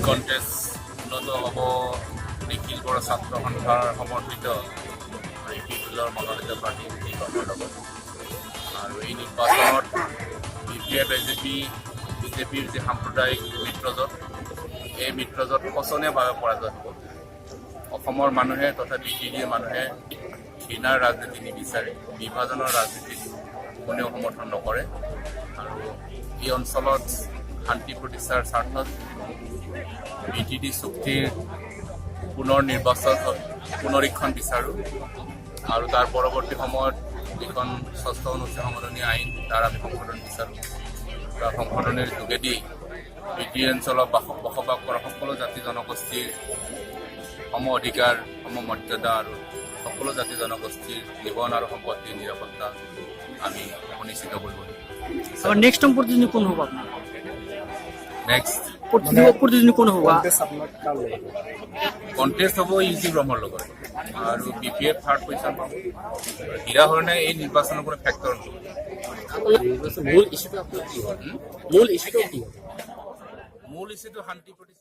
Contest মূলত হ'ব নিখিল বড়ো ছাত্ৰ সন্থাৰ সমৰ্থিত ইউ পি পি এলৰ মনোনীত প্ৰাৰ্থী নিৰ্বাচনৰ লগত। আৰু এই নিৰ্বাচনত বি পি এফ, এজেপি, বিজেপিৰ যি সাম্প্ৰদায়িক মিত্ৰজোঁট, এই মিত্ৰজোঁট শোচনীয়ভাৱে পৰাজয় হ'ব। অসমৰ মানুহে তথা বি টি ডিৰ মানুহে ঘৃণাৰ ৰাজনীতি নিবিচাৰে। বিভাজনৰ ৰাজনীতিত কোনেও সমৰ্থন নকৰে। আৰু এই অঞ্চলত শান্তি প্ৰতিষ্ঠাৰ স্বাৰ্থত বি টি ডি চুক্তিৰ পুনৰ নিৰ্বাচন পুনৰীক্ষণ বিচাৰোঁ আৰু তাৰ পৰৱৰ্তী সময়ত যিখন ষষ্ঠ অনুসূচী সংশোধনী আইন, তাৰ আমি সংশোধন বিচাৰোঁ। তাৰ সংশোধনীৰ যোগেদি বি টি অঞ্চলত বসবাস কৰা সকলো জাতি জনগোষ্ঠীৰ সম অধিকাৰ, সম মৰ্যাদা আৰু সকলো জাতি জনগোষ্ঠীৰ জীৱন আৰু সম্পত্তিৰ নিৰাপত্তা আমি সুনিশ্চিত কৰিব লাগিব। আবাৰ নেক্সট টাইম প্ৰতিদ্বন্দ্বী কোন হ'ব আপোনাৰ? নেক্সট প্ৰতিদ্বন্দ্বী কোন হ'ব? কণ্টেষ্ট আপোনাৰ কাৰ লগত? কণ্টেষ্ট হ'ব ইউ জি ব্ৰহ্মৰ লগত আৰু B P F third position পাব। হীৰা হৰণে এই নিৰ্বাচনৰ কোনো ফেক্টৰ নহয়। মূল ইস্যুটো আপোনাৰ কি হয়? মূল ইস্যুটো কি হয়? মূল ইছ্যুটো শান্তি প্ৰতিষ্ঠা।